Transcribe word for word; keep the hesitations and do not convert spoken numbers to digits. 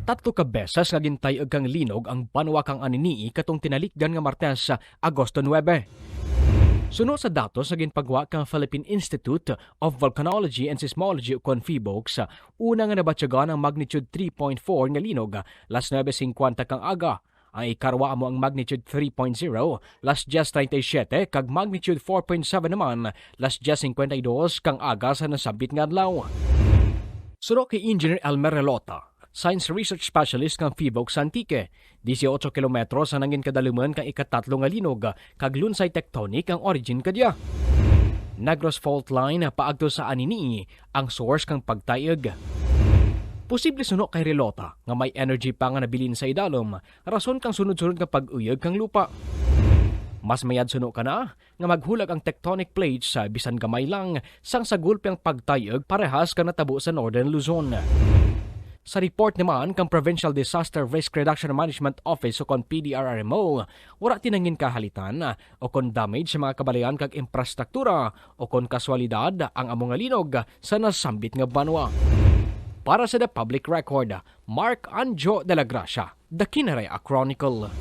Tatlo ka beses nga gintay-eg kang linog ang banwa kang Anini-y katong tinalikdan nga Martes, Agosto nuebe. Suno sa datos nga ginpagwa kang Philippine Institute of Volcanology and Seismology ukon PHIVOLCS, una nga nabatyagan ang magnitude three point four nga linog, las nuebe singkwenta kang aga. Ang ikarwa amo ang magnitude three point zero, las dyes treinta y siete, kag magnitude four point seven naman, las dyes singkwenta y dos kang aga sa nasambit nga adlaw. Suno kay Engineer Elmer Relota, Science Research Specialist kang PHIVOLCS Antique, disiotso kilometros ang nangin kadalemen kang ikatatlo nga linog, kag lunsay tectonic ang origin kadya. Negros Fault Line paagto sa Anini-y ang source kang pagtay-eg. Posible suno kay Relota nga may energy pa nga nabilin sa idalum, rason kang sunod-sunod nga pag-uyeg kang lupa. Mas mayad suno kana nga maghulag ang tectonic plates sa bisan gamay lang sang sa gulpi ang pagtay-eg parehas kang natabo sa Northern Luzon. Sa report naman kang Provincial Disaster Risk Reduction Management Office ukon P D R R M O, wara ti nangin kahalitan ukon damage sa mga kabalayan kag imprastruktura ukon kaswalidad ang amo nga linog sa nasambit nga banwa. Para sa The Public Record, Mark Anjo de la Gracia, The Kinaray-a Chronicle.